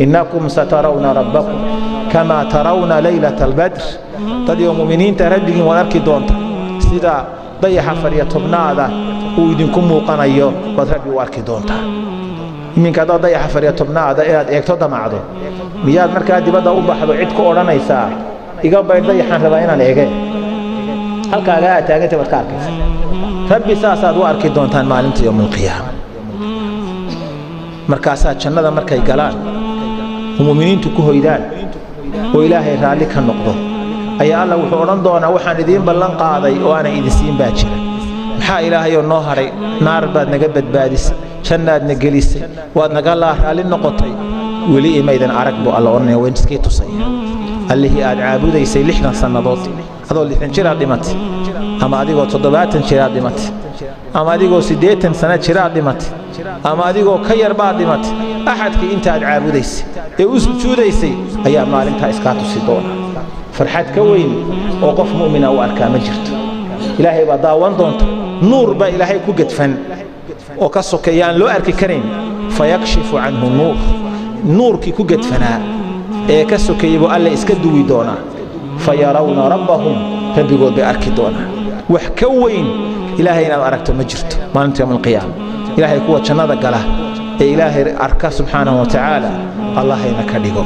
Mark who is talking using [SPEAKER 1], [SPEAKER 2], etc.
[SPEAKER 1] Innakum satarawna rabbakum kamaa tarawna laylata albadr. Dad iyo mu'miniinta, rabbigiin waad arki doonta sida dayaxa 14aada uu idinku muuqanayo baad Rabbi u arki doontaa. Iminka haddaad dayaxa 14aada inaad eegto damacdo, miyaad markaa dibadda u baxdo cid ku odhanaysaa "Iga baydh, dayaxaan rabaa inaan eege"? Halkaagaa aad taagantay baad ka arkaysa. Rabbi saasaad u arki doontaan maalinta yowma alqiyaama. Markaasaa jannada markay galaan oo mu'miniintu ku hoydaan oo Ilaahay raalli ka noqdo, ayaa Alla wuxuu odhan doonaa: "Waxaan idiin ballan qaaday oo aanan idin siin baa jira. Maxaa, Ilaahayoo, noo hadhay? Naar baad naga badbaadisay, jannaadna gelisay, waad naga laa raalli noqotay, weli imaydan arag," buu Alla odhanaya. Wayn iskii tusaya Allihii aad caabudaysay 60 sannadood. Adoo 60 jiraad dhimatay, ama adigoo 70 jiraad dhimatay, ama adigoo 80 sano jiraad dhimatay, ama adigoo ka yar baad dhimatay. Axadkii intaad caabudaysay ee u sujuudaysay ayaa maalintaa iskaa tusi doona. Farxad ka weyn oo qof mu'mina u arkaa ma jirto. Ilaahay baa daawan doonta. Nuur baa Ilaahay ku gedfan oo ka sokeeya aan loo arki karayn. Fayakshifu canhu nuur, nuurkii ku gedfanaa ee ka sokeeyey buu Alle iska duwi doonaa. Fayarawna rabbahum, rabbigood bay arki doonaa. Wax ka weyn Ilaahay inaad aragto ma jirto maalinta yowm alqiyaama. Ilaahay kuwa jannada gala ee Ilaahay arka subxaanahu wa tacaala Allahayna ka dhigo.